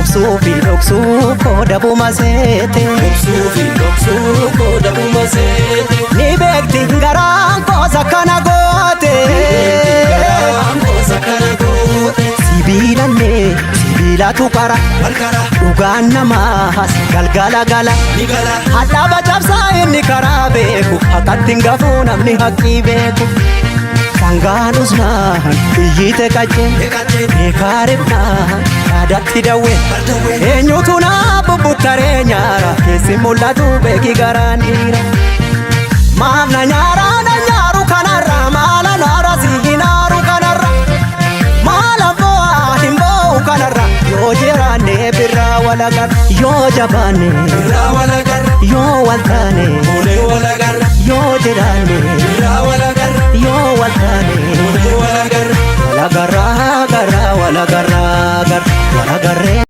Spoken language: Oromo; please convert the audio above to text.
Obsuu fi dhoksuu koodabuma seete. Obsuu fi dhoksuu koodabuma seete. Ni beekti garaan koosa kana goote. Garaan koosa kana goote. Sibiilallee sibiilatu qara. Wal qara. Dhugaan namaas galgala gala. Ni gala. Hadhaaba cabsaa inni karaa beeku, haqatti hin gafuu namni haqqii beeku. Sangaan usnaan iyyite qacceen, Eegalee. beekaa ribnaan yaadatti dawwee. Bardawwee. Eenyutu naa bubbuttaree nyaara, keessi mul'atu beeki garaan dhiira. Maaf na nyaara, na nyaaru kanarra, maala naara si hinaaru kanarra. Maala bo'aa hin bo'u kanarra, yoo jiraanne birraa walagarra, yoo jabaanne Birraa walagarra. yoo wal taane, Boonee walagarra. yoo jiraanne Birraa walagarra. yoo wal taane, Boonee walagarra. walagarraa garraa walagarraa garra walagarree.